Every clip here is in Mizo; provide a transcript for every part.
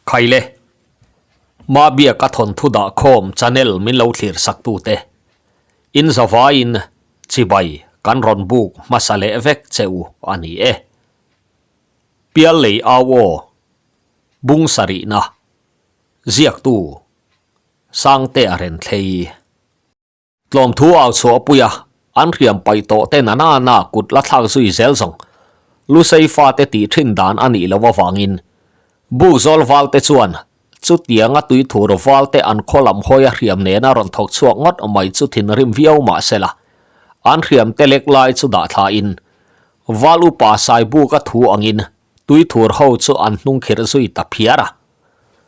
Khaile, Mabiaka thawnthu dah khawm channel min lo thlir sak tute, in zavaiin chibai kan rawn buk hmasa leh vek che u a ni e. Piallei au aw, bung sarihna, ziaktu Sangtea Renthlei. Tlawmthu au chhuahpuia an hriam paih tawh te na na na kut la thlak zui zel zawng Lusei fate tih thin dan a nih loh avangin Bukzawl valte chuan chutianga tuithur valte an khaw lam hawia hriam nena rawn thawk chhuak ngawt mai chu thinrim viau mah sela an hriam te lek lai chu dah thlain Val upa Saibuka thu angin tuithur ho chu an hnung khirh zui ta phiar a.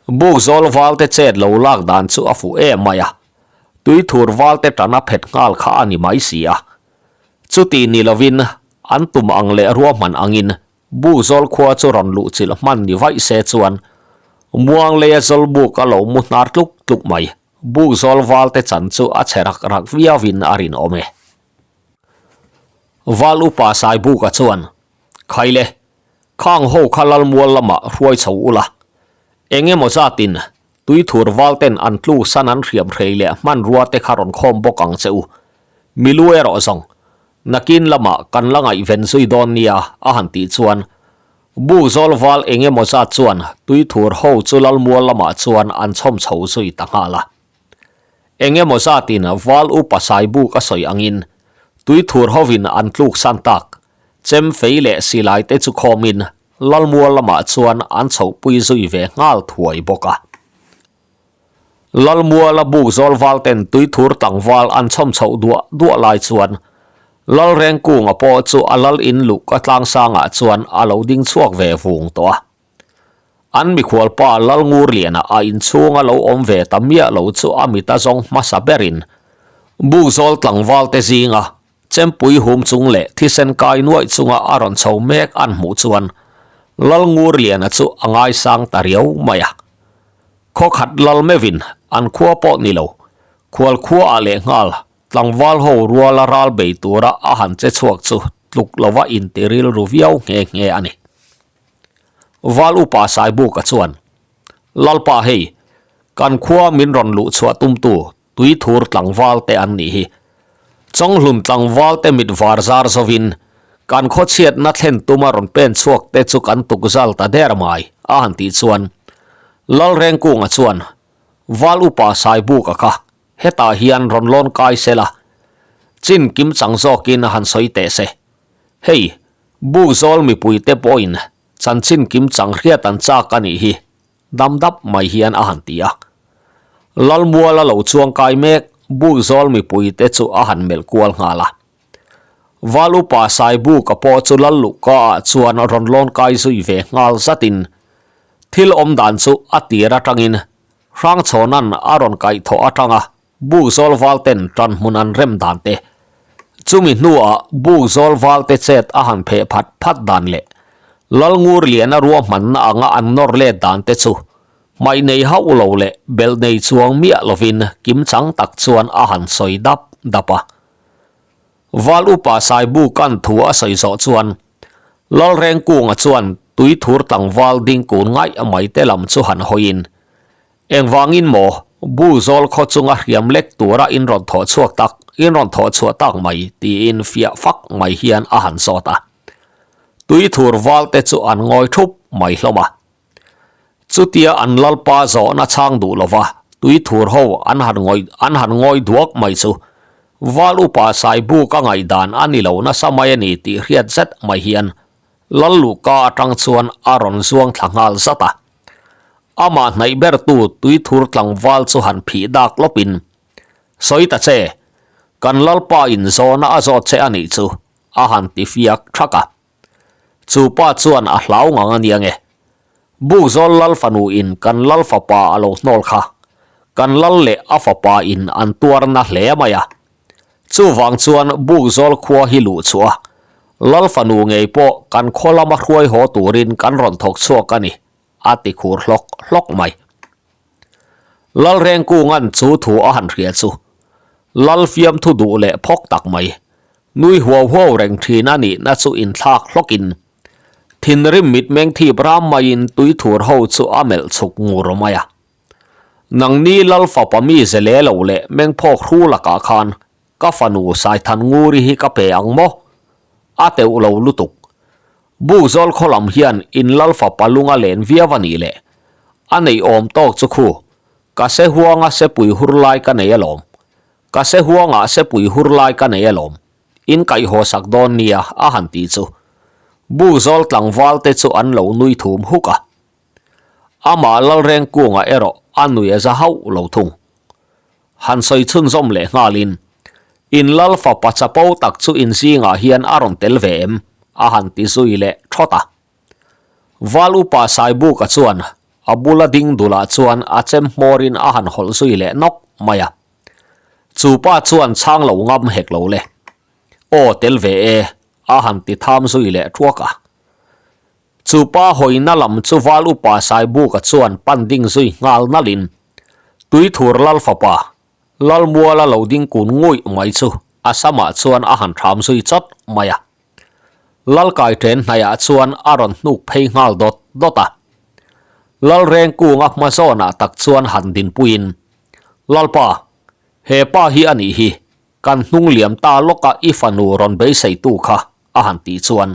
Bukzawl valte chet lo lak dan chu a fuh em mai a. Tuithur valte tana phet nghal kha a ni mai si a. Chuti ni lovin an tum ang leh ruahman angin Bukzawl khua chu rawn luh chilh hman ni vaih se chuan Muangleia Zawlbuk a lo mu hnar tluk tluk mai. Bukzawl valte chan chu a chhe rak rak viauin a rinawm e. Val upa Saibuka chuan, Khaile, khang ho kha Lalmual lamah hruai chho ula. Eng emaw zatin Tuithur valten an tlu san an hriam hrei leh hmanrua te kha rawn khawm bawk ang che u. Milu erawh zawng, nakin lamah kan la ngaihven zui dawn nia a han tih chuan Bukzawl val eng emaw zat chuan Tuithur ho chu Lalmual lamah chuan an chhawm chho zui ta nghal a. Eng emaw zatin val upa Saibuk a sawi angin Tuithur hovin an tluk san tak chem fei leh silai te chu khawmin Lalmual lamah chuan an chhohpui zui ve nghal thuai bawk a. Lalmuala buk zawl valten tuithur tlangval an chhawm chhoh duah duah lai chuan Lalrengkunga pawh chu a lal in luh ka tlangsangah chuan a lo ding chhuak ve vung tawh a. An mikhualpa Lalngurliana a inchhunga lo awm ve ta miah lo chu a mit a zawng hmasa berin buk zawl tlangvalte zinga Chempui hum chung leh thisen kai nuaih chunga a rawn chho mek an hmuh chuan Lalngurliana chu a ngaisang ta riau mai a. Khaw khat lal meuhin an khua pawh ni lo, khual khuaah leh nghal tlangval ho ruala ral bei tura a han che chhuak chu tluk lova inti rilru viau nghe nghe a ni. Val upa Saibuka chuan, Lalpa hei, kan khua min rawn luh chhuah tumtu Tuithur tlangval te an nih hi. Chawnghlun tlangval te mit var zar zovin kan khawchhiatna thlen tuma rawn pen chhuak te chu kan tuk zal ta der mai a han tih chuan Lalrengkunga chuan Val upa Saibuka kha hetah hian rawn lawn kai sela chin kim chang zawkin a han sawi teh se. Hei, Bukzawl mipuite pawhin chanchin kim chang hriat an chak a nih hi. Dam dap mai hian a han ti a. Lalmuala lo chuang kai mek Bukzawl mipuite chu a han melh kual nghal a. Val upa Saibuka pawh chu Lal Luhka ah chuan rawn lawn kai zui ve nghal zatin thil awm dan chu a tir atangin Hrangchhawnan a rawn kaihthawh atanga Bukzawl valten tan hmun an rem dan te, chumi hnuah Bukzawl valte chet a han pheh phat phat dan leh Lalngurliana ruahmanna anga an nawr let dan te chu hmaih nei hauh lo leh belh nei chuang miah lovin kimchang tak chuan a han sawi dap dap a. Val upa Saibuka'n thu a sawi zawh chuan Lalrengkunga chuan tuithur tlangval dingkun ngaih mai te lam chu han hawiin Engvangin maw bu zawl khaw chunga hriam lek tura in rawn thawh chhuak tak, in rawn thawh chhuah tak mai tiin fiah fak mai hian a han zawt a. Tui thur val te chu an ngawi thup mai hlawm a. Chutia an lalpa zawhna chhang duh lova tui thur ho an han ngawi an han ngawi duak mai chu val upa Saibuka ngaihdan a ni lo nasa mai a ni tih hriat zet mai hian Lal luhka atang chuan a rawn zuang thla nghal zat a. Amah hnaih bertu tuithur tlangval chu han phih dak lawpin, Sawi ta che, kan Lalpa in zawhna a zawt che a nih chu, a han ti fiak thak a. Chu pa chuan a hlau ngang a nia nge. Bukzawl Lal fanu in kan Lal fapa a lo hnawl kha, kan Lal leh a fapa in an tuarna hle mai a. Chuvang chuan Bukzawl khua hi luh chhuah a, Lal fanu ngei pawh kan khaw lama hruai haw turin kan rawn thawk chhuak a ni. a ti khur hlawk hlawk mai. Lalrengkunga'n chu thu a han hria chu Lal fiamthu duh leh phawk tak mai, nui huau huau reng thin a nihna chu inthlak hlawkin. Thinrim mitmeng thip ram maiin tuithur ho chu a melh chhuk ngur mai a. Nangni Lal fapa mi zele lo leh mengphawk hru lakah khan ka fanu Saithan Nguri hi ka pe ang maw? A teuh lo lutuk. Bukzawl khaw lam hian in Lal fapa lunga len viau a nih leh a neih awm tawk chu khu ka se huanga sepui hur lai ka nei alawm. Ka se huangah sepui hur lai ka nei alawm. In kaihhaw sak dawn nia a han tih chu Bukzawl tlangval te chu an lo nui thum huk a. Amah Lalrengkunga erawh a nui a za hauh lo thung. Han sawi chhunzawm leh nghalin, In Lal fapa chapo tak chu in zingah hian a rawn tel ve em? a han ti zui leh thawt a. Val upa Saibuka chuan a bula ding dulah chuan a chem hmawrin a han hawlh zui leh nawk mai a. Chu pa chuan chhang lo ngam hek lo le. Aw tel ve e, a han ti tham zui leh thuak a. Chu pa hawina lam chu Val upa Saibuka chuan pan ding zui nghal nalhin Tuithur Lal fapa Lalmuala lo ding kun nguih mai chu a samah chuan a han thram zui chawt mai a. Lalkai ṭen hnaiah chuan a rawn hnuk phei nghal dawt dawt a. Lalrengkunga hma zawnah tak chuan han dinpuiin, Lalpa, he pa hi a nih hi, Kan hnung liam ta lawka i fanu rawn beiseitu kha a han tih chuan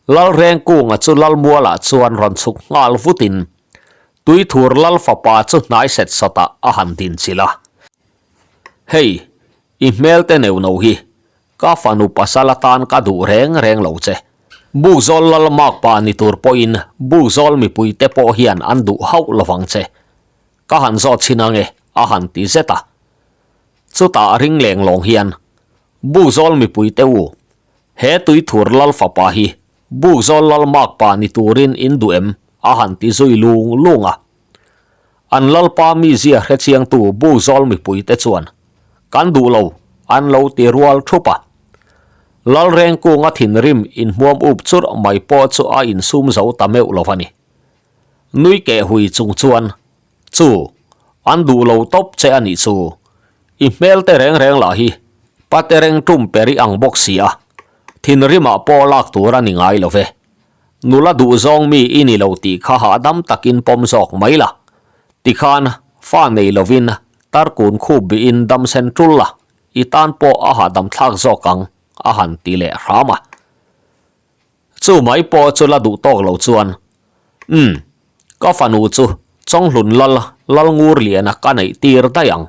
Lalrengkunga chu Lalmualah chuan rawn chhuk nghal vutin Tuithur Lal fapa chu hnai set sawtah a han din chilh a. Hei, i hmel te neuh no hi ka fanu pasal atan ka duh reng reng lo che. Bukzawl Lal makpa ni tur pawhin Bukzawl mipuite pawh hian an duh hauh lovang che. Ka han zawt chhin ange a han ti zet a. Chutah ring leng lawng hian, Bukzawl mipui te u, he tuithur lal fapa hi Bukzawl lal makpa ni turin in duh em? a han ti zui lung lung a. An lalpa mizia hrechiangtu Bukzawl mipui te chuan, Kan duh lo, an lo ti rual thup a. Lalrengkunga thinrim inhmuam up churh mai pawh chu a insum zo ta meuh lo a ni. Nui keh hui chung chuan, Chu, an duh lo tawp che a nih chu. I hmel te reng reng lah hi patereng tum peri ang bawk si a, thinrimah pawh lak tur a ni ngai lo ve. Nula duh zawng mi i ni lo tih kha hahdam takin pawm zawk mai la. Tikhan, fa nei lovin tarkun khup bihin dam sen tul la, i tan pawh a hahdam thlak zawk ang, a han ti leh hram a. Chu mai pawh chu la duh tawk lo chuan, Umm, ka fanu chu Chawnghlun Lal, Lalngurliana ka neih tir daih ang.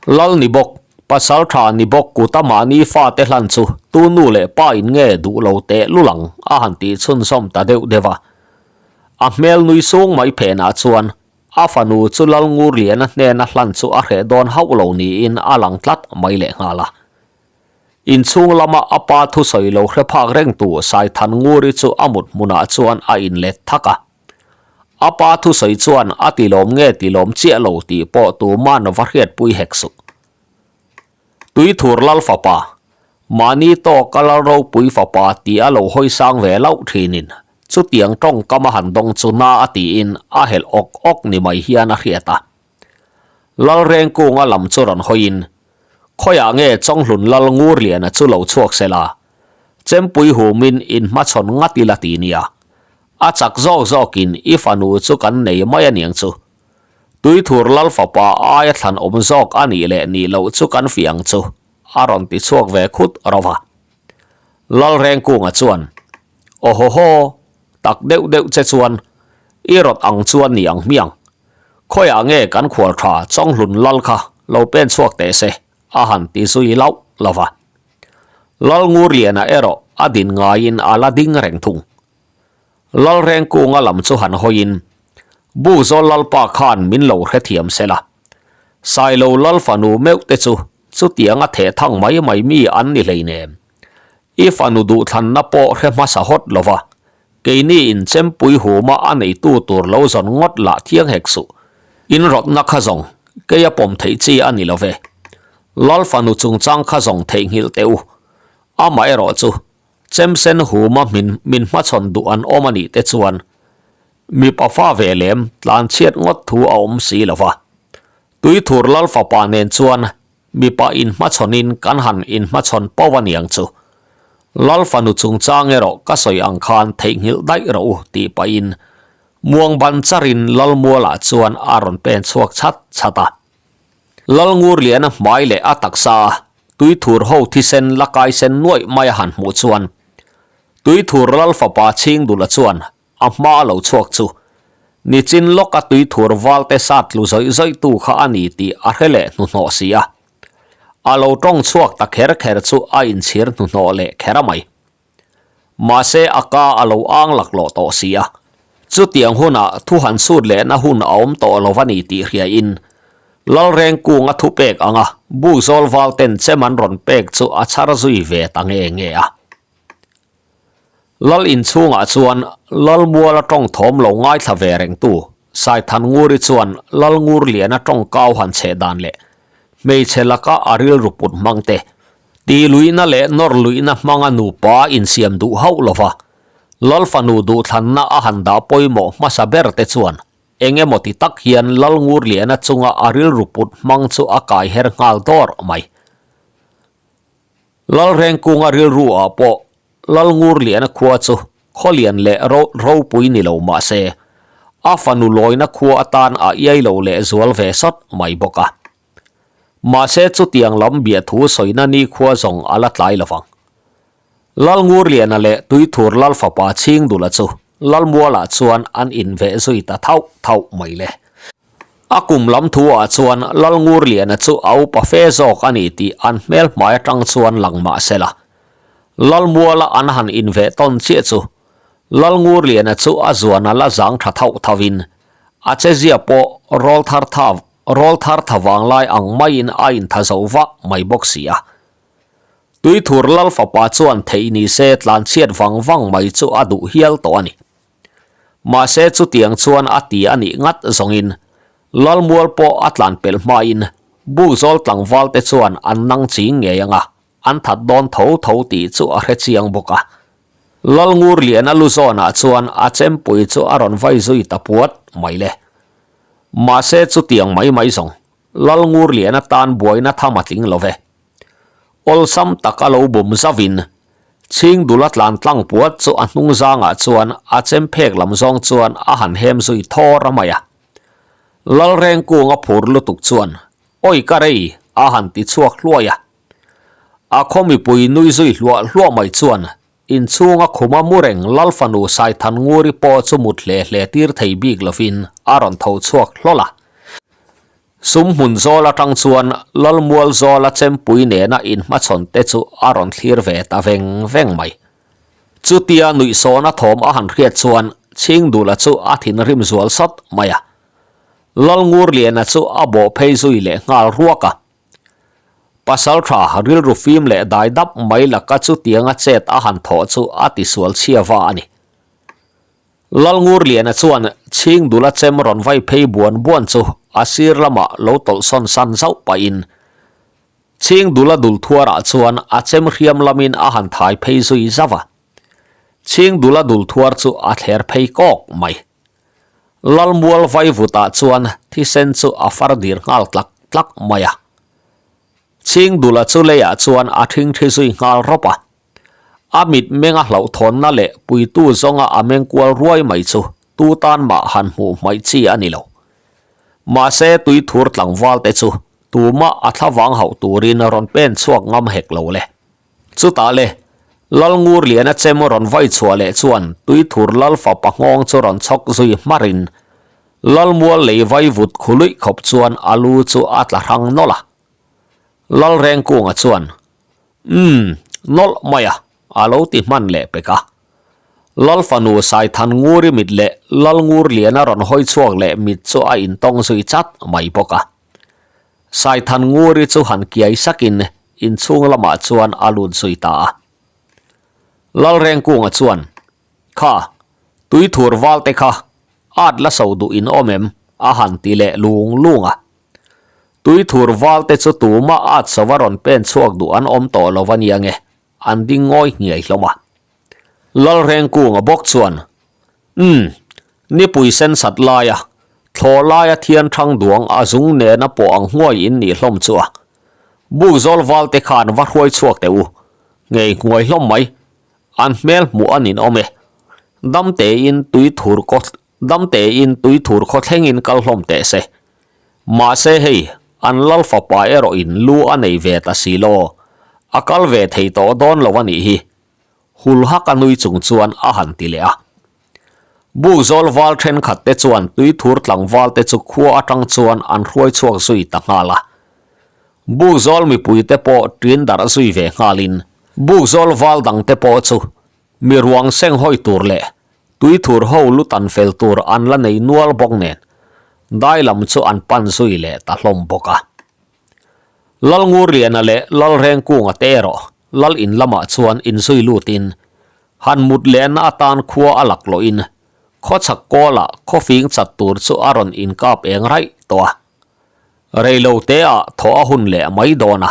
Lal ni bawk, pasal tha ni bawk kuta mahni fate hlan chu tu nu leh pa in nge duh lo teh lul ang a han tih chhunzawm ta deuh deuh a. A hmel nui sung mai phenah chuan a fanu chu Lalngurliana hnena hlan chu a hreh dawn hauh lo niin a lang tlat mai lehnghal a. Inchhung lama a pa thusawi lo hre phak rengtu Saithan Nguri chu a mut hmunah chuan a inlet thak a. A pa thusawi chuan a tilawm nge tilawm chiah lo tih pawh tuman va hriatpui hek suh. Tuithur Lal fapa, mahni tawka Lal ropui fapa tih a lo hawi sang ve lauh thinin chutiang tawngkam a han dawng chu na a tiin a helh awk awk ni mai hian a hriat a. Lalrengkunga lam chu rawn hawiin, Khawiah nge Chawnghlun Lal Ngurliana chu lo chhuak se la? Chempui humin in hmachhawn ngat ila ti nia. A chak zawk zawkin i fanu chu kan nei mai aniang chu. Tuithur Lal fapa aia thlan awm zawk a nih leh nih loh chu kan fiah ang chu, a rawn ti chhuak ve khut ro va. Lalrengkunga chuan, Awhawhaw, tak deuh deuh che chuan i rawt ang chuan ni ang hmiang. Khawiah nge kan khual tha Chawnghlun Lal kha lo pen chhuak teh se a han ti zui lauh lo va. Lal Ngurliana erawh a din ngaiin a la ding reng thung. Lalrengkunga lam chu han hawiin Bukzawl Lalpa khan min lo hrethiam se la. Sailo Lal fanu meuh te chu chutianga theh thang mai mai mi an ni hleinem. I fanu duhthlanna pawh hre hmasa hawt lo va, keini in chempui huma a neitu tur lo zawn ngawt lah thiang hek suh. In rawtna kha zawng kei a pawm theih chi a ni lo ve. Lal fanu chungchang kha zawng theihnghilh teh u. Amaherawh chu chemsen huma min min hmachhawn duh an awm a nih te chuan mipa fa ve lem tlan chhiat ngawt thu a awm si lo va. Tuithur Lal fapa nen chuan Mipa inhmachhawnin kan han inhmachhawn pauh a niang chu. Lal fanu chungchang erawh ka sawi ang khan theihnghilh daih rawh u tih pahin muang ban charin Lal mualah chuan a rawn pen chhuak chhat chhat a. Lal Ngurliana hmai leh a taksa a tuithur ho thisen la kai sen nuaih mai a han hmuh chuan tuithur Lal fapa Chhingdula chuan a hma a lo chhuak chu nichin lawka tuithur valte sat tlu zawih zawih tu kha a ni tih a hre leh hnuhnawh si a. A lo tawng chhuak ta kher kher chu a inchhir hnuhnawh leh kher a mai. Mahse a ka a lo ang laklawh tawh si a, chutiang hunah thu han sut lehna hun a awm tawh lo a ni tih hriain Lalrengkunga thupek anga Bukzawl valten chem an rawn pek chu a chhar zui ve ta nge nge a. Lal inchhungah chuan Lalmuala tawng thawm lo ngaithla ve rengtu Saithanguri chuan Lalngurliana tawng kau han cheh dan leh hmeichhe laka a rilru put hmang te, tih luihna leh nawr luihna hmanga nupa insiam duh hauh lova Lal fanu duhthlanna a han dah pawimawh hmasa ber te chuan eng emaw ti tak hian Lalngurliana chunga a rilru put hmang chu a kai her nghal dawr mai. Lalrengkunga rilru ah pawh Lalngurliana khua chu khawlian leh ropui ni lo mah se, a fanu lawina khua atan a iai lo leh zual ve sawt mai bawk a. Mahse chutiang lam biahthu sawina nikhua zawng a la tlai lo vang. Lalngurliana leh Tuithur Lalfapa Chhingdula chu Lalmualah chuan an inveh zui ta thauh thauh mai le. A kum lam thu ah chuan Lalngurliana chu a upa fe zawk a ni tih an hmel hmai atang chuan lang mah se la. Lalmuala an han inveh tawn chiah chu Lalngurliana chu a zuan a la zang tha thauh thauh in a chezia pawh rawl thar tha rawl thar tha vang lai ang maiin a intha zo vah mai bawk si a. Tuithur Lal fapa chuan theih ni se tlanchhiat vang vang mai chu a duh hial tawh a ni. Mahse chutiang chuan a ti a nih ngat zawngin Lalmual pawh a tlan pelh hmain Bukzawl tlangval te chuan an nang ching ngei anga an that dawn tho tho tih chu a hre chiang bawk a. Lalngurliana lu zawnah chuan a chempui chu a rawn vai zui ta puat mai le. Mahse chutiang mai mai zawng Lalngurliana tan buaina tham a tling lo ve. Awlsam tak a lo bum zauhin Chhingdula tlan tlang puat chu a hnung zangah chuan a chem phek lam zawng chuan a han hem zui thawr a mai a. Lalrengkunga phur lutuk chuan, Awi ka rei! a han ti chhuak hluai a. A khaw mipui nui zui hluah hluah mai chuan inchhunga khuma mu reng Lalfanu Saithanguri pawh chu mut hle hle tir thei bik lovin a rawn tho chhuak hlawl a. Sum hmun zawl atang chuan Lalmual zawla chempui nena inhmachhawn te chu a rawn thlir ve ta veng veng mai. Chutia nuihsawna thawm a han hriat chuan Chhingdula chu a thinrim zual sawt mai a. Lalngurliana chu a bawh phei zui leh nghal ruak a. Pasaltha rilru fim leh dai dap mai laka chutianga chet a han thawh chu a tisual chhia va a ni. Lalngurliana chuan Chhingdula chem rawn vai phei buan buan chu a sir lamah lo tawlhsawn san zauh pahin Chhingdula dul thuarah chuan a chem hriam lamin a han thai phei zui zauh a. Chhingdula dul thuar chu a thler phei kawk mai. Lalmual vaivutah chuan thisen chu a far dir nghal tlak tlak mai a. Chhingdula chu leiah chuan a thingthi zui nghal rawp a. A mit menga hlauhthawnna leh puitu zawnga a meng kual ruai mai chu tu tan mah han hmuh hmaih chi a ni lo. Mahse tuithur tlangval te chu tumah a thlavang hauh turin rawn pen chhuak ngam hek lo le. Chutah le, Lalngurliana chem rawn vai chhuah leh chuan tuithur lal fapa nghawng chu rawn chhawk zui hmarin Lalmual lei vai vut khuluih khawp chuan a lu chu a tla hrang nawlh a. Lalrengkunga chuan Umm, nawlh mai a, a lo ti hman leh pek a. Lal fanu Saithan Nguri mit leh Lal Ngurliana rawn hawi chhuak leh mit chu a intawng zui chat mai bawk a. Saithan Nguri chu han kiai sakin inchhung lamah chuan a lut zui ta a. Lal Rengkunga chuan, Kha, tuithur valte kha at la so duh in awm em? a han ti leh lung lung a. Tuithur valte chu tumah at sova rawn pen chhuak duh an awm tawh lo ania nge, an ding ngawi hniai hlawm a. Lalrengkunga bawk chuan, Umm, nipui sen sat laia, thlawh laia thian thang duang a zung nena pawh ang hnuai in nih hlawm chu a. Bukzawl valte khan va hruai chhuak teh u, ngei hnuai hlawm mai. An hmel hmuh a ninawm e. Dam tein tui thur kaw dam tein tui thur khaw thlengin kal hlawm teh se. Mahse hei, an lal fapa erawhin lu a nei ve ta si law, a kal ve thei tawh dawn lo a nih hi. Hul hak a nui chung chuan a han ti leh a. Bukzawl val thenkhat te chuan tuithur tlangval te chu khua atang chuan an hruai chhuak zui ta nghal a. Bukzawl mipui te pawh ṭin darh zui ve nghalin Bukzawl val dang te pawh chu mi ruang seng hawi tur leh tuithur ho lu tan fel tur an la nei nual bawk nen dai lam chu an pan zui leh ta hlawm bawk a. Lalngurliana leh Lalrengkunga te erawh Lal in lamah chuan inzui lutin han mut lehna atan khua a lak lawhin khawchhak kawlah khawfing chat tur chu a rawn inkap eng raih tawh a. Reilo teah thawh a hun leh mai dawn a.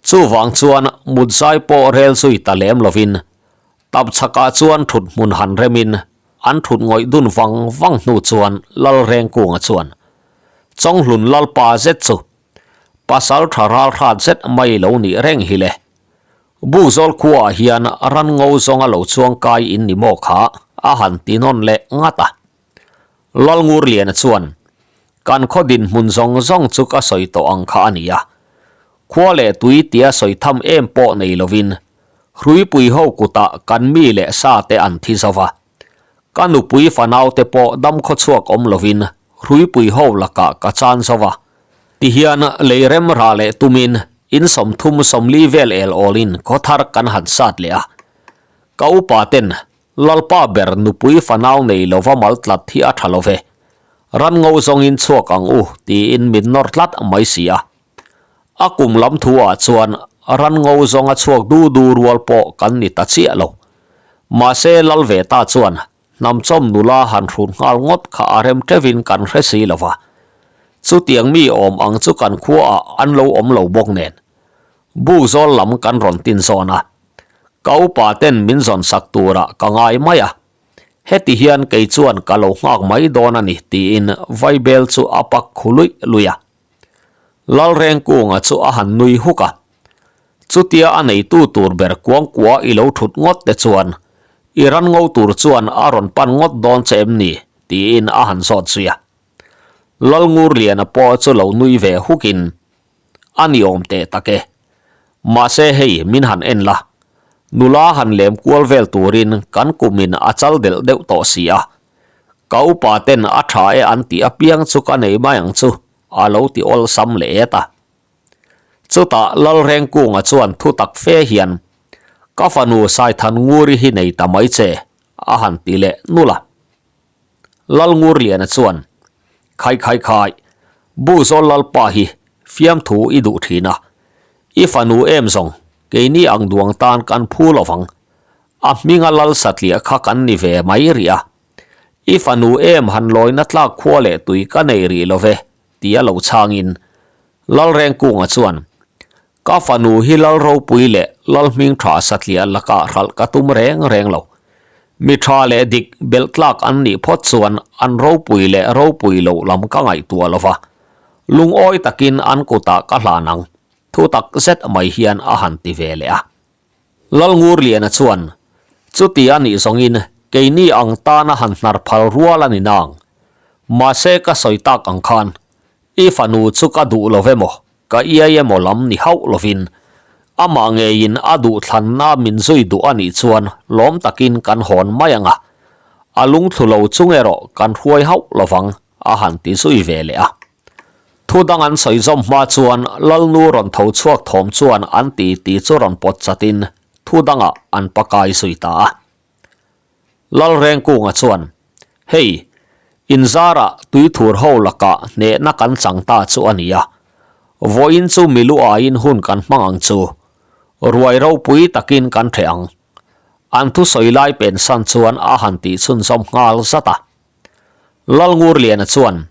Chuvang chuan mut zai pawh rel zui ta lem lovin tapchhakah chuan thut hmun han remin an thut ngawih dun vang vang hnu chuan Lalrengkunga chuan Chawnghlun Lalpa zet chu Pasal tha ral hrat zet mai lo nih reng hi le. Bukzawl khuaah hian ran ngo zawnga lo chuang kai in ni maw kha a han ti nawn leh ngat a. Lalngurliana chuan, Kan khaw dinhmun zawng zawng chu ka sawi tawh ang kha a ni a. Khua leh tui tia sawi tham em pawh nei lovin Hruipui ho kutah kan mi leh sa te an thi zo va. Ka nupui fanaute pawh dam khawchhuak awm lovin Hruipui ho lakah ka chan zo va. Tihian lei rem rah leh tumin in 30 40 vel el awlin khaw thar kan han sat leh a. Ka upa ten Lalpa ber nupui fanau nei lova mal tlat hi a tha lo ve. Ran ngo zawngin chhuak ang u tiin min nawr tlat mai si a. A kum lam thu ah chuan ran ngo zawnga chhuak du du rual pawh kan ni ta chiah lo. Mahse lal ve ta chuan hnamchawm nula han hrut nghal ngawt kha a rem teuhin kan hre si lo va. Chutiang mi awm ang chu kan khua ah an lo awm lo bawk nen. Buk zawl lam kan rawn tin zawn a. Ka upa ten min zawn sak turah ka ngai mai a. Heti hian kei chuan ka lo nghak mai dawn a ni tiin vaibel chu a pak khu luih luih a. Lalrengkunga chu a han nui huk a. Chutia a neitu tur ber kuangkua i lo thut ngawt te chuan i ran ngo tur chuan a rawn pan ngawt dawn che em ni? tiin a han zawt zui a. Lalngurliana pawh chu lo nui ve hukin, A ni awm teh tak e. Mahse hei min han en la, nula han lem kual vel turin kan kumin a chal delh deuh tawh si a. Ka upa ten a tha e an tih apiang chu ka nei mai ang chu, a lo ti awlsam leh et a. Chutah Lalrengkunga chuan thu tak fe hian, Ka fanu Saithan Nguri hi nei ta mai che, a han ti leh nul a. Lalngurliana chuan, Khai khai khai, Buzawl Lalpa hi fiamthu i duh thin a, i fanu em zawng keini ang duang tan kan phu lo vang. A hminga lal satliah kha kan ni ve mai rih a. I fanu em han lawina tlak khua leh tui ka nei rih lo ve, tia lo chhangin Lalrengkunga chuan, Ka fanu hi Lal ropui leh Lal hming tha satliah lakah hralh ka tum reng reng lo. Mi tha leh dik belh tlak an nih phawt chuan an ropui leh ropui loh lam ka ngaihtuah lo va, lungawi takin an kutah ka hlan ang, thu tak zet mai hian a han ti ve leh a. Lalngurliana chuan, Chuti a nih zawngin keini ang tana han hnar phal rual a ni nang. Mahse ka sawi tak ang khan, i fanu chu ka duh lo emaw, ka iai emaw lam ni hauh lovin, amah ngeiin a duhthlanna min zui duh a nih chuan lawm takin kan hawn mai ang a, a lungthlu lo chung erawh kan hruai hauh lovang, a han ti zui ve leh a. Thu dang an sawi zawm hma chuan Lalnu rawn tho chhuak thawm chuan an ti ti chu rawn pawt chatin thu dangah an pakai zui ta a. Lalrengkunga chuan, Hei, inzarah tuithur ho lakah hnehna kan chang ta chu a ni a. Vawiin chu milu aiin hun kan hmang ang chu. Ruai ropui takin kan hreh ang. An thusawi lai pensan chuan a han tihchhunzawm nghal zat a. Lalngurliana chuan,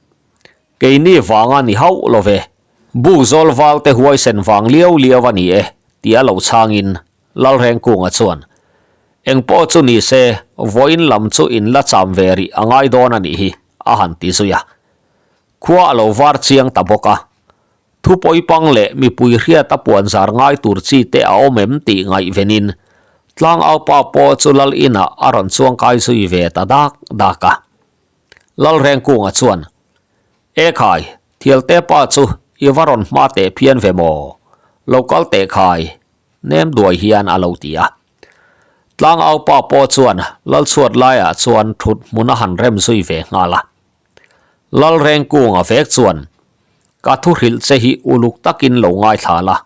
Keini vanga ni hauh lo ve, Bukzawl valte huaisen vang liau liau a ni e, tia lo chhangin Lalrengkunga chuan, Engpawh chu ni se, vawiin lam chu in la cham ve rih a ngai dawn a nih hi, a han ti zui a. Khua a lo var chiang ta bawk a. Thu pawipang leh mipui hriata puanzar ngai tur chi te a awm em tih ngaihvenin. Tlangaupa pawh chu lal inah a rawn chuang kai zui ve ta dak dak a. Lalrengkunga chuan, E khai, Thialte pa chu i va rawn hma teh phian ve maw? Lo kal teh khai, nem duai hian a lo ti a. Tlangaupa pawh chuan Lalchhuat laiah chuan thut hmun a han rem zui ve nghal a. Lalrengkunga vek chuan, Ka thu hrilh che hi uluk takin lo ngaithla la,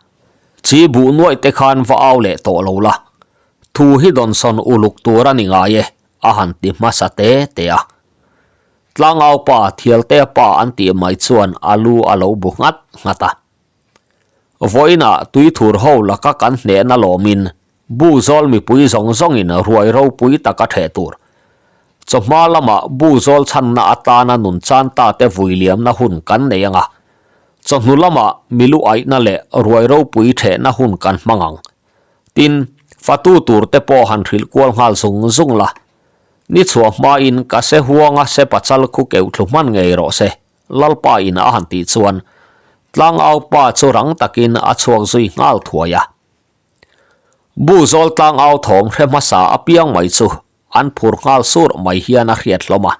chi buh nuaih te khan va au leh tawh lo la, thu hi dawnsawn uluk tur a ni ngai e, a han ti hmasa te te a. Tlangaupa, Thialtea pa an tih mai chuan a lu a lo bu nghat nghat a. Vawiinah tuithur ho laka kan hnehna lawmin Bu zawl mipui zawng zawngin ruai ropui tak a ṭheh tur. Chawhma lamah bu zawl chhanna atana nun chan ta te vui liamna hun kan nei ang a. Chawhnu lamah milu aihna leh ruai ropui ṭhehna hun kan hmang ang. Tin, fatu tur te pawh han hrilh kual nghal zung zung la. Ni chhuah hmain ka se huanga se pachal khu keuh thlu hman ngei rawh se, Lalpa in a han tih chuan Tlangaupa chu rang takin a chhuak zui nghal thuai a. Bu zawl tlangau thawm hre hmasa apiang mai chu an phur nghal sur mai hian a hriat hlawm a.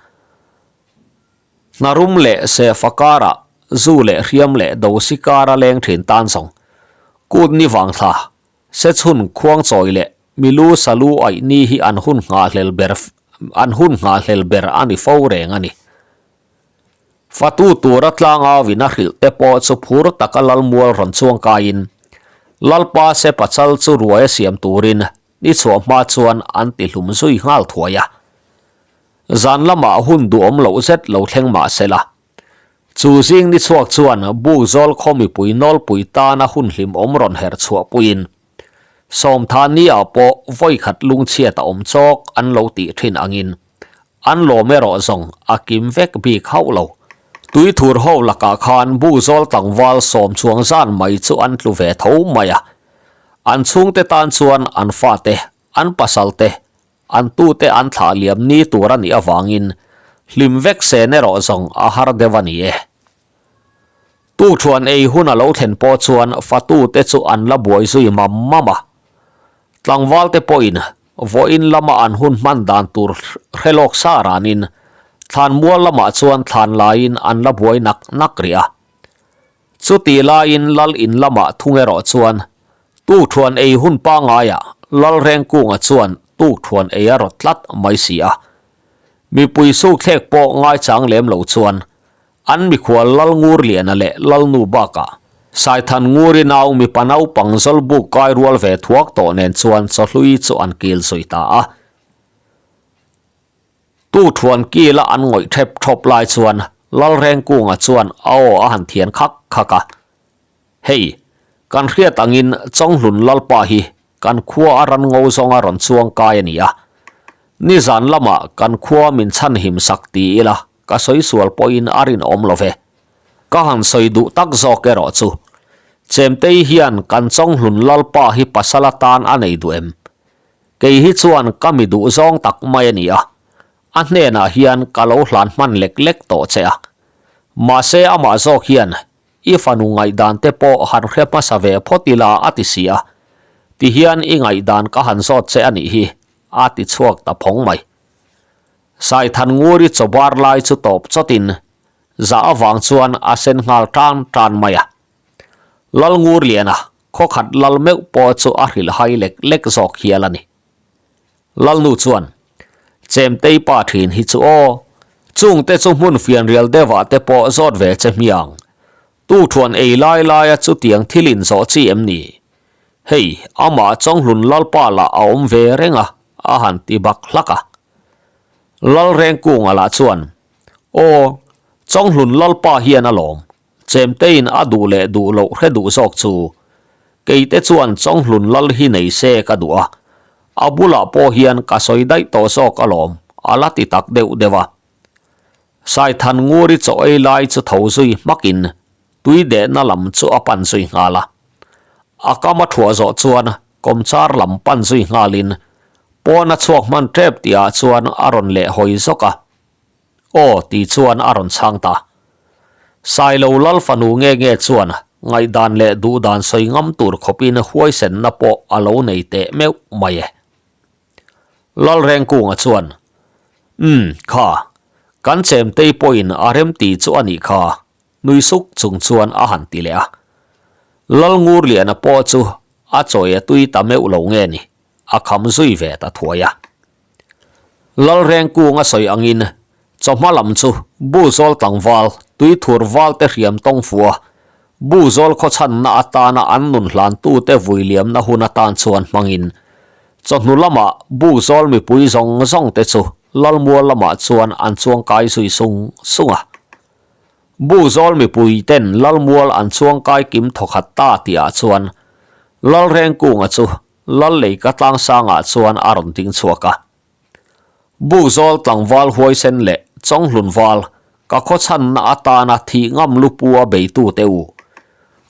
Hnarum leh sehfa karah zu leh hriam leh dosi kara leng thin tan zawng kut ni vang thla se chhun khuang chawi leh milu salu aih ni hi an hun nghahhlel ber an hun nghahhlel ber a ni fo reng a ni. Fatu tura tlangauin a hrilh te pawh chu phur taka Lalmual rawn chuang kaiin Lalpa se pachal chu ruai a siam turin ni chhuah hma chuan an ti hlum zui nghal thuai a. Zan lamah hun duhawm loh zet lo thleng mah se la. Chu zing ni chhuak chuan Bukzawl khaw mipui nawlpui tana hun hlimawm rawn herh chhuah puiin Sawmthani ah pawh vawikhat lungchhiat a awm chawk an lo tih thin angin an lawm erawh zawng a kim vek bik hauh lo. Tuithur ho lakah khan Buzawl tlangval sawm chuang zan mai chu an tlu ve tho mai a. An chhungte tan chuan an fate, an pasalte, an tute an thlah liam ni tur a nih avangin hlim vek sen erawh zawng a har deuh a ni e. Tuṭhuan ei hun a lo thlen pawh chuan fatute chu an la buai zui mam mam a. Tlangvalte pawhin vawiin lama an hun hman dan tur hre lawk sa ranin thlanmual lamah chuan thlan laiin an la buai nak nak rih a. Chutih laiin lal in lamah thung erawh chuan tukṭhuan ei hun pangaiah Lalrengkunga chuan tukṭhuan ei a rawt tlat mai si a. Mipui sukthlek pawh ngaichang lem lo chuan An mikhual Lalngurliana leh Lalnu bakah Saithan Nguri nau mipa naupang Zawlbuk kai rual ve thuak tawh nen chuan chawhlui chu an kil zui ta a. Tu thuan kila an ngawih thep thawp lai chuan Lalrengkunga chuan a aw a han thian khak khak a. Hei, kan hriat angin Chawnghlun Lalpa hi kan khua a ran ngo zawnga rawn chuang kai a ni a. Nizan lamah kan khua min chhanhim sak ti ila ka sawi sual pawhin a rinawm lo ve. Ka han sawi duh tak zawk erawh chu Chemtei hian kan Chawnghlun Lalpa hi pasal atan a nei duh em? Kei hi chuan ka mi duh zawng tak mai a ni a, a hnenah hian ka lo hlan hman lek lek tawh che a. Mahse amah zawk hian I fanu ngaihdan te pawh han hre hmasa ve phawt ila a ti si a, tihian i ngaihdan ka han zawt che a nih hi, a ti chhuak ta phawng mai. Saithan Nguri chaw bar lai chu tawp chawtin zah avang chuan a sen nghal tan tan mai a. Lal Ngurliana khawkhat lal meuh pawh chu a hrilh hai lek lek zawk hial a ni. Lalnu chuan, Chemtei pa thin hi chu aw, chungte chu hmun fianrial deuhah te pawh zawt ve che hmiang. Tu thuan ei lai laia chutiang thil in zawh chi em ni? Hei, amah Chawnghlun Lalpa lah a awm ve reng a, a han ti bak hlak a. Lalrengkunga lah chuan, Aw, Chawnghlun Lalpa hian alawm, Chemteiin a duh leh duh loh hre duh zawk chu keite chuan Chawnghlun lal hi nei se ka duh a, a bulah pawh hian ka sawi daih tawh zawk alawm a la ti tak deuh deuh a. Saithan Nguri chaw ei lai chu tho zui hmakin tui dehna lam chu a pan zui nghal a. A kam a thuah zawh chuan kawmchar lam pan zui nghalin pawn a chhuak hman tep tihah chuan a rawn lehhawi zawk a. Aw tih chuan a rawn chhang ta. Sailo lal fanu nge nge chuan ngaihdan leh duhdan sawi ngam tur khawpin huaisenna pawh a lo nei teh meuh mai e. Lalrengkunga chuan, Umm, kha, kan chemtei pawhin a remti chu a nih kha, nui suk chung chuan a han ti leh a. Lalngurliana pawh chu a chawi a tui ta meuh lo nge ni, a kham zui ve ta thuai a. Lalrengkung a sawi angin chawhma lam chu bu zawl tlangval tuithur val te hriam tawng fuh a, bu zawl khawchhanna atana an nun hlantute vui liamna hun atan chuan hmangin chawhnu lamah bu zawl mipui zawng zawng te chu Lalmual lamah chuan an chuangkai zui sung sung a. Bu zawl mipui ten Lalmual an chuangkai kim thawkhat ta tihah chuan Lalrengkunga chu Lal leika tlangsangah chuan a rawn ding chhuak a. Bukzawl tlangval huaisen leh Chawnghlun val ka khawchhanna atana thih ngam lupu a beitute u.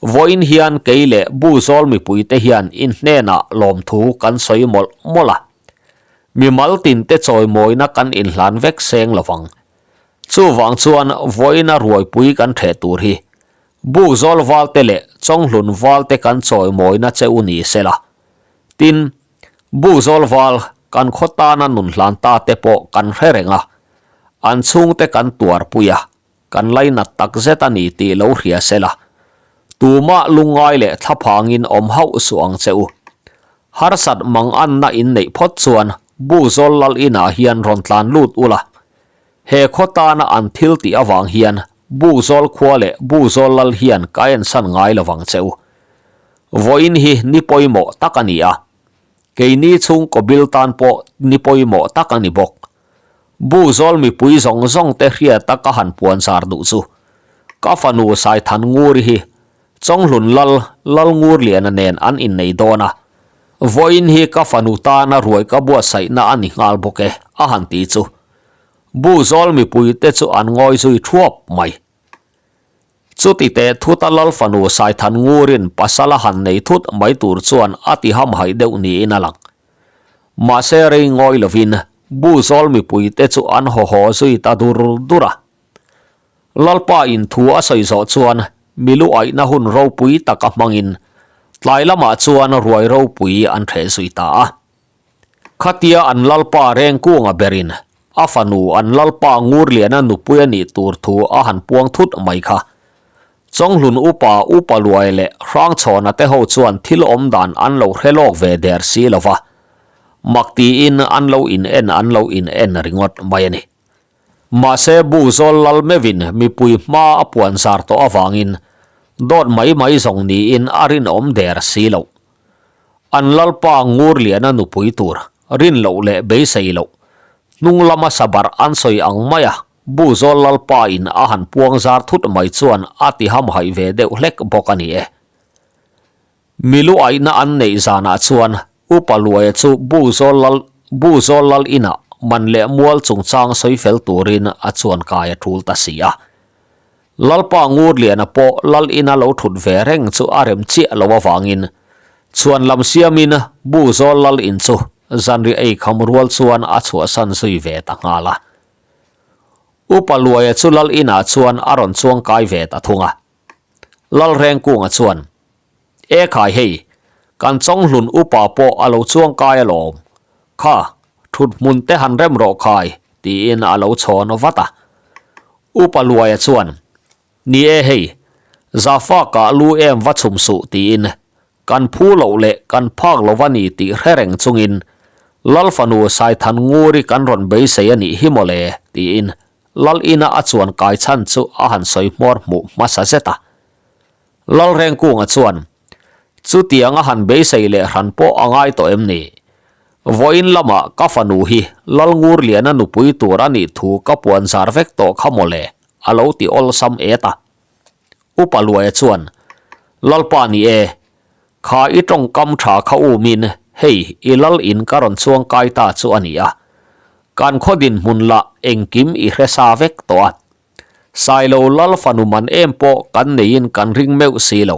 Vawiin hian kei leh Bukzawl mipuite hian in hnenah lawmthu kan sawi mawlh mawlh a. Mimal tinte chawimawina kan inhlan vek seng lovang. Chuvang chuan vawiina ruaipui kan ṭheh tur hi Bukzawl valte leh Chawnghlun valte kan chawimawina che u ni sela. Tin, Bukzawl val kan khaw tana nun hlan ta te pawh kan hre reng a, an chhungte kan tuarpui a, kan lainat tak zet a ni tih lo hria sela. Tumah lungngai leh thlaphangin awm hauh suh ang che u. Harsat manganna in neih phawt chuan Bukzawl lal inah hian rawn tlan lut ula, He khaw tana an thil tih avang hian Bukzawl khua leh Bukzawl lal hian ka ensan ngai lovang che u. Vawiin hi ni pawimawh tak a ni a. Keini chhungkaw bil tan pawh ni pawimawh tak a ni bawk. Bukzawl mipui zawng zawng te hriata ka han puan zar duh chu ka fanu Saithan Nguri hi Chawnghlun lal Lalngurliana nen an innei dawn a. Vawiin hi ka fanu tana ruai ka buatsaihna a ni nghal bawk e, a han ti chu. Buzawl mipuite chu an ngawi zui thuap mai. Chuti teh thuta lal fanu Saithan Ngurin pasal a han nei thut mai tur chuan a ti hamhaih deuh niin a lang. Mahse rei ngawi lovin Buzawl mipuite chu an haw haw zui ta dur dur a. Lalpa in thu a sawi zawh chuan milu aihna hun ropui taka hmangin tlai lamah chuan ruai ropui an ṭheh zui ta a. Khatia an Lalpa Rengkunga berin a fanu an Lalpa Ngurliana nupui a nih tur thu a han puang thut mai kha. Chawnghlun upa Upa Luai leh Hrangchhawna te ho chuan thil awm dan an lo hre lawk ve der si lo va, mak tiin an lo in en an lo in en ringawt mai a ni. Mahse Bukzawl lal meuhin mipui hma a puan zar tawh avangin dawt mai mai zawng niin a rinawm der si loh. An lalpa Ngurliana nupui tur rin loh leh beisei loh hnung lama sabarh an sawi ang maia Bukzawl lalpa in a han puang zar thut mai chuan a ti hamhaih ve deuh hlek bawk a ni e. Milu aihna an neih zanah chuan Upa Luaia chu Buzawl lal Buzawl lal inah man leh mual chungchang sawi fel turin a chuan kai a tul ta si a. Lalpa Ngurliana pawh lal ina lo thut ve reng chu a rem chiah lo avangin chhuan lam siamin Buzawl lal in chu zanri ei kham rual chuan a chhuahsan zui ve ta nghal a. Upa Luaia chu lal inah chuan a rawn chuang kai ve ta thung a. Lalrengkunga chuan, E khai hei, kan Chawnghlun upa pawh a lo chuang kai alawm. Kha, thut hmun te han rem rawh khai, tiin a lo chhawn vat a. Upa Luaia chuan, Ni e hei, Zafaka lu em va chhum suh, tiin kan phu loh leh kan phak lo va ni tih hre reng chungin Lal fanu Saithan Nguri kan rawn beisei a nih hi mawle, tiin Lal ina a chuan kai chhan chu a han sawi hmawr hmuh hmasa zet a. Lal Rengkunga chuan, Chutiang a han beisei leh hran pawh a ngai tawh em ni? Vawiin lamah ka fanu hi Lal Ngurliana nupui tur a nih thu ka puan zar vek tawh kha mawle, a lo ti awlsam et a. Upa Luaia chuan, Lalpa ni e, kha i tawngkam tha kha umin hei i lal in ka rawn chuang kai ta chu a ni a. Kan khaw dinhmun lah engkim i hre sa vek tawh a. Sailo lal fanu man em pawh kan neiin kan ring meuh si lo.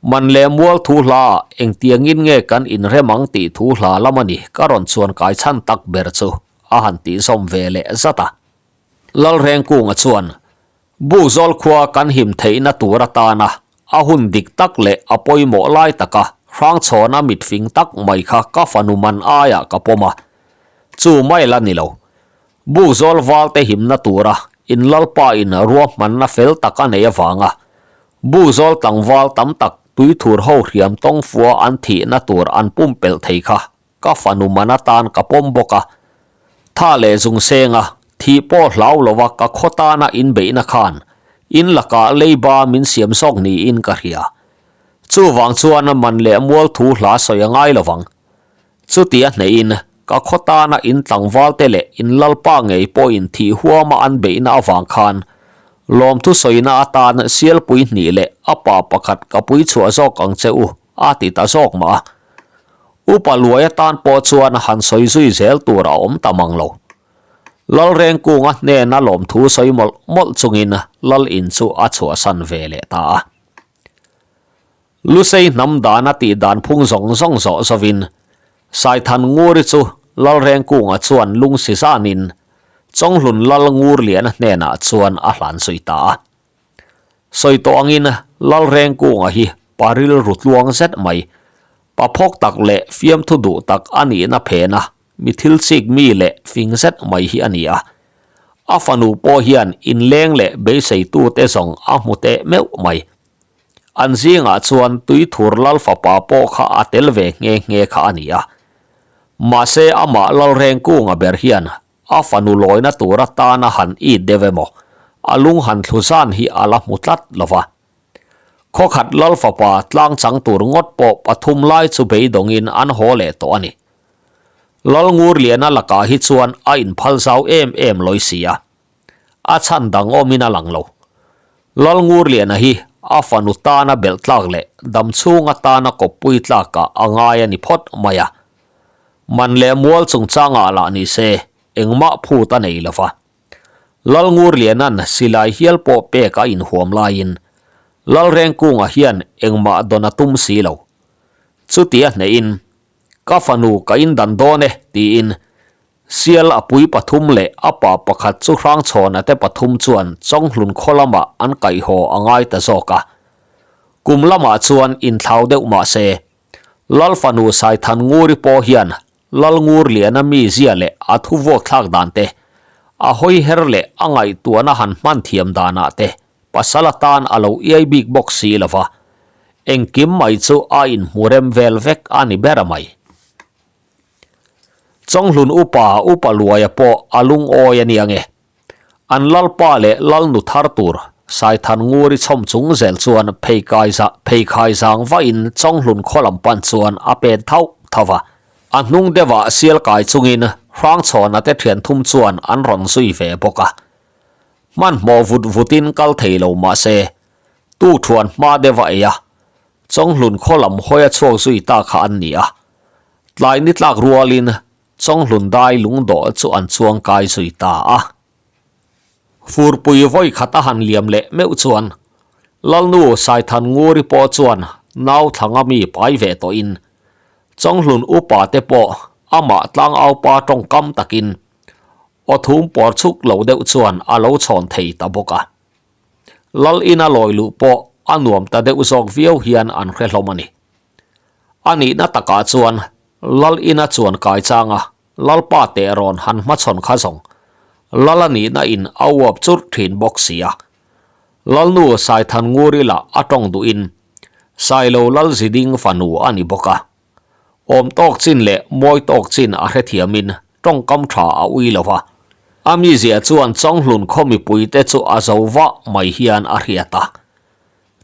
Man leh mual thu hla ah engtiangin nge kan inrem ang tih thu hla lam a ni ka rawn chuan kai chhan tak ber chu a han tih zawm ve leh zat a. Lalrengkunga chuan Bukzawl khua kan him theihna tur atana a hun dik tak leh a pawimawh lai taka Hrangchhawna mitfing tak mai kha ka fanu man aiah ka pawm a. Chu mai la ni lo. Bukzawl valte himna tura in lalpa in ruahmanna fel tak a nei avanga Bukzawl tlangval tam tak tuithur ho hriam tawng fua an thihna tur an pumpelh thei kha ka fanu man atan ka pawm bawk a. Tha leh zung senga thih pawh hlau lova ka khaw tana inbeihna khan in lakah leiba min siam zawk niin ka hria. Chuvang chuan man leh mual thu hla sawi a ngai lovang. Chuti a hnehin ka khaw tana in tlangvalte leh in lalpa ngei pawhin thih huama an beihna avang khan lawmthu sawina atan sialpui hnih leh a pa pakhat ka pui chhuah zawk ang che u a ti ta zawk mah a. Upa luai atan pawh chuan han sawi zui zel tur a awm ta mang lo. Lalrengkunga hnena lawmthu sawi mawlh mawlh chungin Lal in chu a chhuahsan ve leh ta a. Lusei hnam dana tih dan phung zawng zawng zawh zawhin Saithan Nguri chu Lalrengkunga chuan lungsi zanin Chawnghlun Lal Ngurliana hnenah chuan a hlan zui ta a. Sawi tawh angin Lalrengkunga hi pa rilru tluang zet mai, pa phawk tak leh fiamthu duh tak a nihna phena mi thil chik mi leh fing zet mai hi a ni a. A fanu pawh hian inleng leh beiseitute zawng a hmu teh meuh mai. An zingah chuan Tuithur Lal fapa pawh kha a tel ve nghe nghe kha a ni a. Mahse amah Lalrengkunga ber hian a fanu lawina tur atana han it deuh emaw, a lung han thlu zan hi a la hmu tlat lo va. Khawkhat Lal fapa tlang chang tur ngawt pawh pathum lai chu beidawngin an haw leh tawh a ni. Lalngurliana lakah hi chuan a inphal zau em em lawi si a. A chhan dang awmin a lang lo. Lalngurliana hi a fanu tana belh tlak leh dam chhung atana kawppui tlakah a ngai a ni phawt mai a. Man leh mual chungchangah lah ni se engmah phut a nei lo va. Lalngurliana'n silai hial pawh pek a inhuam laiin Lalrengkunga hian engmah dawn a tum si lo. Chuti a hnehin, Ka fanu ka indan dawn e, tiin Sial a pui pathum leh a pa pakhat chu Hrangchhawna te pathum chuan Chawnghlun khaw lamah an kaihhaw a ngai ta zawk a. Kum lamah chuan inthlau deuh mah se, Lal fanu Saithan Nguri pawh hian Lal Ngurliana mizia leh a thu vuakthlak dan te, a hawi her leh a ngaihtuahna han hman thiam danah te pasal atan a lo iai bik bawk si lo va, engkim mai chu a inhmu rem vel vek a ni ber a mai. Chawnghlun upa Upa Luaia pawh a lungawi a nia nge. An lalpa leh lalnu thar tur Saithan Nguri chhawm chung zel chuan pheikai zang vahin Chawnghlun khaw lam pan chuan a pen thauh thauh a. A hnung deuhah sial kai chungin Hrangchhawna te thian thum chuan an rawn zui ve bawk a. Hmanhmawh vut vutin kal thei lo mah se, tukthuan hma deuh a ei a, Chawnghlun khaw lam hawi a chhuak zui ta kha an ni a. Tlai ni tlak rualin Chawnghlun dai lungdawh chu an chuang kai zui ta a. Furpui vawi khat a han liam leh meuh chuan Lalnu Saithan Nguri pawh chuan nau thlanga mi pai ve tawhin Chawnghlun upa te pawh amah tlangaupa tawngkam takin aw thum pawr chhuk lo deuh chuan a lo chhawn thei ta bawk a. Lal ina lawi luh pawh a nuam ta deuh zawk viau hian an hre hlawm a ni. A nihna takah chuan Lal ina chuan kai chang a, Lalpa teh rawn han hmachhawn kha zawng. Lal a nihna in a uap churh thin bawk si a. Lalnu Saithan Nguri lah a tawng duhin Sailo Lalziding fanu a ni bawk a. Awm tawk chin leh mawi tawk chin a hrethiamin tawngkam tha a ui lo va. A mizia chuan Chawnghlun khaw mipuite chu a zo vah mai hian a hriat a.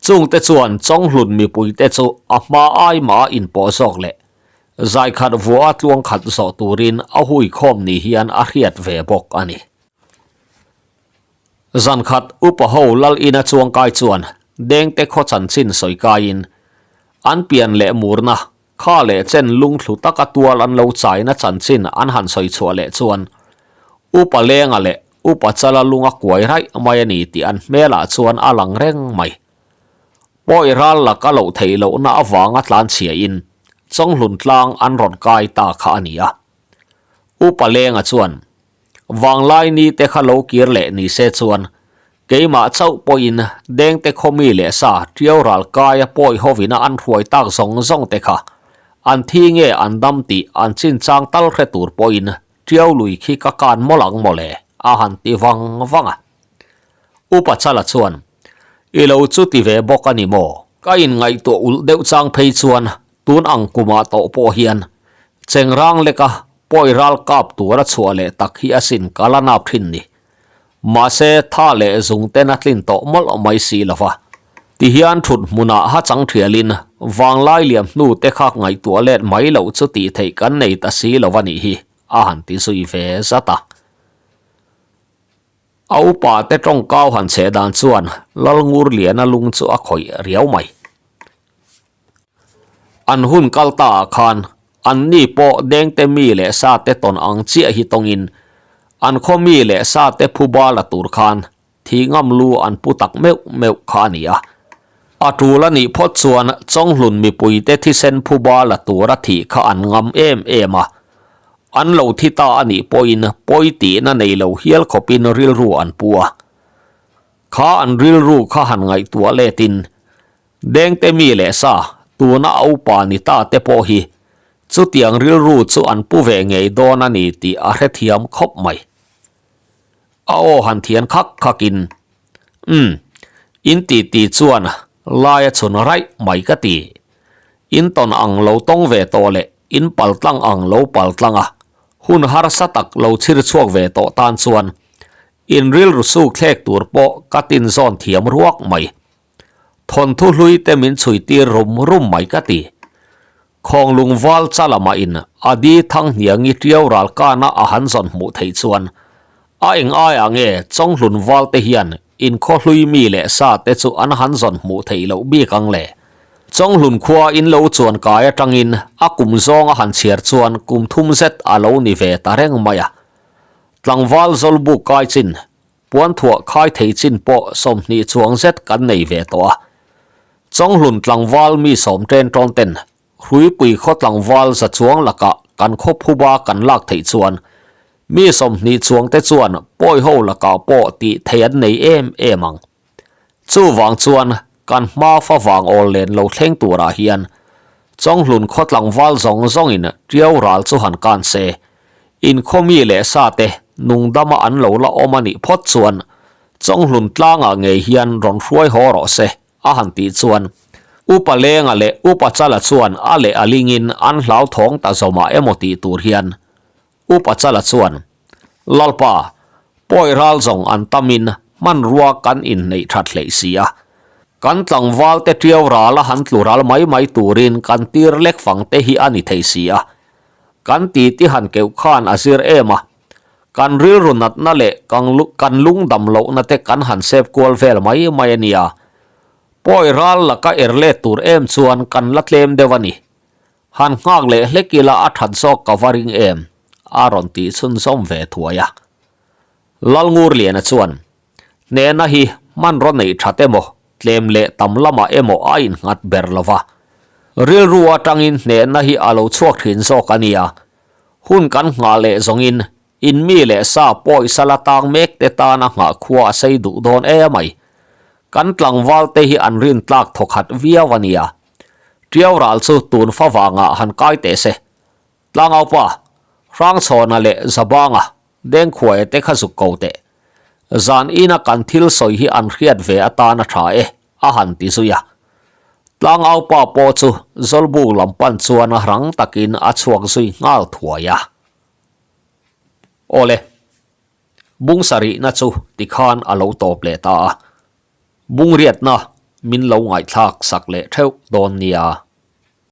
Chungte chuan Chawnghlun mipuite chu a hma ai mah a inpawh zawk leh zaikhat vuah a tluang khat zawh turin a hui khawm ni hian a hriat ve bawk a ni. Zan khat upa ho lal ina chuangkai chuan Dengte khaw chanchin sawi kaiin an pian leh murna kha leh chen lungthlu taka tual an lo chaina chanchin an han sawi chhuah leh chuan upa lenga leh upa chala lunga kuai raih mai a ni tih an hmelah chuan a lang reng mai. Pawi ral laka loh theih lohna avanga tlanchhiain Chawnghlun tlang an rawn kai ta kha a ni a. Upa lenga chuan Vanglai ni te kha lo kir leh ni se chuan keimah chauh pawhin Dengte khaw mi leh sa Tiau ral kaia pawi hovina an hruai tak zawng zawng te kha an thi nge an dam tih an chinchang tal hre tur pawhin Ṭiau lui khi ka kan mawlh ang mawle, a han ti vang vang a. Upa Chala chuan, I lo chu ti ve bawk a ni maw? Ka inngaihtuah ulh deuh chang phei chuan tun ang kumah tawh pawh hian Chengrang leka pawi ral kap tura chhuah leh tak hi asin ka la nap thin ni. Mahse tha leh zung ten a tlin tawh mawlh mai si lo va. Tihian thut hmunah ha chang thialin vanglai liam hnu te kha ngaihtuah let mai loh chu tih theih kan nei ta si lo a nih hi a han ti zui ve zat a. A upa te tawngkau han cheh dan chuan Lalngurliana lung chu a khawih riau mai. An hun kal ta ah khan an ni pawh dengte mi leh sa te tawn ang chiah hi tawngin an khaw mi leh sa te phuba la tur khan thi ngam lu an pu tak meuh meuh kha a ni a. A tul a nih phawt chuan Chawnghlun mipuite thisen phuba la tura thih kha an ngam em em a. An lo thi ta a nih pawhin pawi tihna nei lo hial khawpin rilru an pu a. Kha an rilru kha han ngaihtuah letin Dengte mi leh sa, tuna a upa ni ta te pawh hi chutiang rilru chu an pu ve ngei dawn a ni tih a hrethiam khawp mai. A aw han thian khak khakin, Umm, in ti ti chuan lai a chhun raih mai ka ti. In tawn ang lo tawng ve tawh leh in paltlang ang lo paltlang a, hun harsa tak lo chhir chhuak ve tawh tan chuan in rilru suk thlek tur pawh ka tinzawn thiam ruak mai. Thawnthu hlui te min chhui tir rum rum mai ka ti. Khawnglung val chalama in a di thang hniangi tiau ral kana a han zawn hmuh theih chuan a eng aiah nge Chawnghlun val te hian in khaw hlui mi leh sa te chu an han zawn hmuh theih loh bik ang le. Chawnghlun khua in lo chuan kai atangin a kum zawng a han chhiar chuan kum thum zet a lo ni ve ta reng mai a. Tlangval zawlbuk kai chin Puanthuah khai thei chin pawh 20 chuang zet kan nei ve tawh a. Chawnghlun tlangval mi sawm ṭen ṭawn ten Hruipui khaw tlangval za chuang lakah kan khaw phuba kan lak theih chuan mi 20 chuang te chuan pawi ho lakah pawh tih thei an nei em em ang. Chuvang chuan kan hma fa vang awl len lo thleng turah hian Chawnghlun khaw tlangval zawng zawngin Ṭiau ral chu han kan se, inkhaw mi leh sa te nungdama an lo la awm a nih phawt chuan Chawnghlun tlangah ngei hian rawn hruai haw rawh se a han tih chuan Upa Lenga leh Upa Chala chuan a leh a lingin an hlauthawng ta zawmah emaw tih tur hian Upa Chala chuan Lalpa, pawi ral zawng an tamin hmanrua kan inneih that hleih si a. Kan tlangval te tiau rala han tlu ral mai mai turin kan tir lek fang te hi a ni thei si a. Kan titi han keuh khan a zir em a. Kan rilru natna leh kan lungdam lohna te kan han sep kual vel mai mai a nia. Pawi ral laka er let tur em chuan kan la tlem deuh a ni. Han nghak leh hlek ila a that zawk ka va ring em? a rawn tih chhunzawm ve thuai a. Lalngurliana chuan, Hnehna hi hmanraw neih that emaw, tlem leh tam lamah emaw a innghat ber lo va. Rilru atangin hnehna hi a lo chhuak thin zawk a nia. Hun kan nghah leh zawngin in mi leh sa pawisa la tang mek te tana nghah khua a sei duh dawn emai. Kan tlangval te hi an rintlak thawkhat viau a nia. Ṭiau ral chu tun fa vangah han kai teh se. Tlangaupa, Hrangchhawna leh Zabanga, Dengkhuaia te kha zuk ko teh. Zan ina kan thil sawi hi an hriat ve atan a ṭha e, a han ti zui a. Tlangaupa pawh chu Zawlbuk lam pan chuan rang takin a chhuak zui nghal thuai a. Awle, bung sarihna chu tikhan a lo tawp leh ta a. Bungriatna min lo ngaihthlak sak leh theuh dawn nia.